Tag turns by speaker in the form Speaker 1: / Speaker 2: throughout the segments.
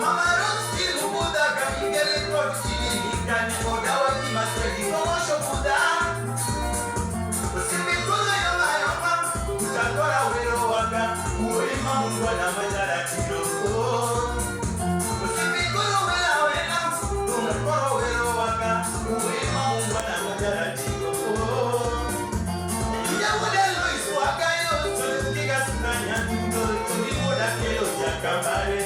Speaker 1: Mama Rose Budha kamingele kod chini odawa kimaswegi komosho Budha. Usimikolo yoma yoma utakora wero waka uima Mungu na majaratiro. Usimikolo wela wela utakora wero waka uima Mungu na majaratiro. Njamude Lois wakayo tulipiga sunanya ndo tulimuda kelo jakambare.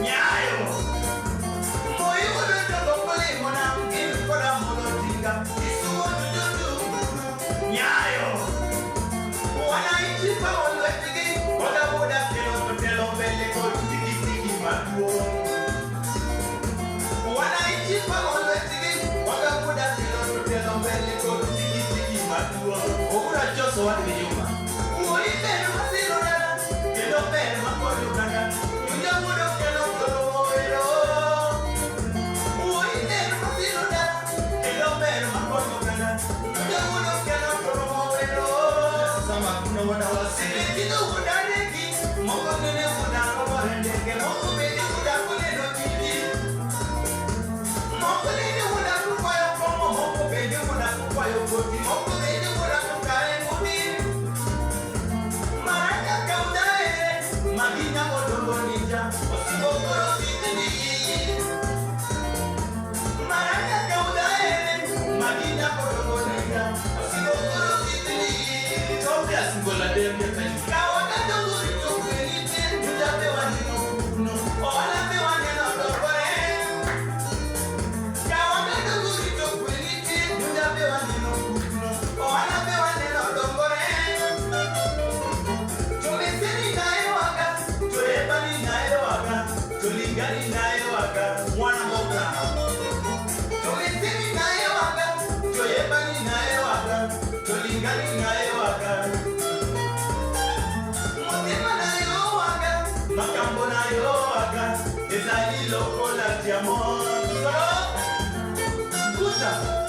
Speaker 1: Nyayo. Nyayo. Wananchi paolwetigi bodaboda kelo telo mbele kod tikitiki maduong'. Wananchi paolwetigi bodaboda kelo telo mbele kod tikitiki maduong'.
Speaker 2: Obura Joso wadgi Juma.
Speaker 1: Wuoyi ber masiro dala kendo ber makonyo kata Nyunya wuodo kelo koro mowero. Wuoyi ber masiro dala kendo ber makonyo kata Nyunya wuodo kelo koro mowero.
Speaker 2: Sama kuna wana wasi.
Speaker 1: Silentino wuoda negi moko nene wuoda komore ndege moko bende wuoda koneno tiji. Moko nene wuoda kokwayo kong'o moko bende wuoda kokwayo koti moko bende wuoda kokae ngudi. Maraka kaudae magina odongo ninja osingo koro sitni. Maraka kaudae magina odongo ninja osingo koro sitni.
Speaker 2: Ethiopia singola dem ya taifa.
Speaker 1: Kawaka dongori to kwenite njape waneno kuno ohala pe waneno dongore. Kawaka dongori to kwenite njape waneno kuno ohala pe waneno dongore. Tumeseni naye waka, tuebani naye waka, tulingani naye waka,
Speaker 2: Mwana moka.
Speaker 1: Tumeseni naye waka, tuebani naye waka, tulingani naye waka. Motema na yo waka, makambo na yo waka, ezali lokola diamond.
Speaker 2: Kuta.